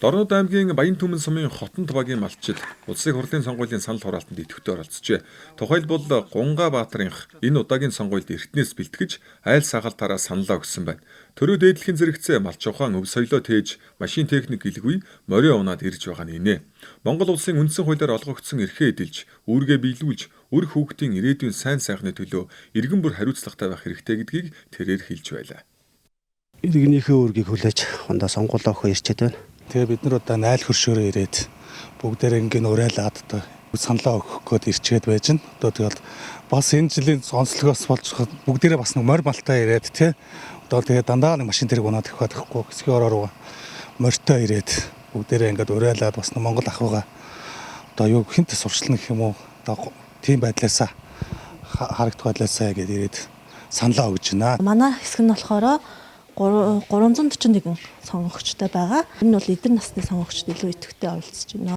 Дорнод аймгийн Баян-Түмэн сумын Хотонт багийн малчид улсын хурлын сонгуулийн санал хураалтанд идэвхтэй оролцжээ. Тухайлбал Гунга Баатарынх энэ удаагийн сонгуульд эртнээс бэлтгэж айл сагалтаараа саналаа өгсөн байна. Төрөө дээдлэхийн зэрэгцээ Малч ухаан өв соёлоо тээж машин техник гэлгүй морин унаад ирж байгаа нь инээ. Монгол улсын үндсэн хуулиар олгогдсон эрхээ эдэлж, үүргээ биелүүлж, үр хүүхдийн ирээдүйн сайн сайхны төлөө иргэн бүр хариуцлагатай байх хэрэгтэй гэдгийг тэрээр хэлж байлаа. Иргэнийхээ үүргийг хүлээж ундаа сонгуулаа өгөхөө ирчээд байна. Тэгээ бид нар одоо найл хөршөөрөө ирээд бүгдээрээ ингэн уриалаад одоо саналаа өгөх гээд ирчгээд байж байна. Одоо тэгэл бас энэ жилийн онцлогоос болж бүгдээрээ бас нэг морь малтай ирээд тий. Одоо тэгээ дандаа нэг машин тэрэг унаад өгөх байхгүй хэсгийн ороо руу морьтой ирээд бүгдээрээ ингээд уриалаад бас нэг Монгол ахуйгаа одоо юу хинт сурчлана гэх юм уу, одоо тийм байдлаасаа харагдах байдлаасаа гээд ирээд саналаа өгж байна. Манай хэсэг нь болохоор 341 сонгогчтой байгаа. Энэ бол эдгээр насны сонгогчд илүү идэвхтэй оролцож байна.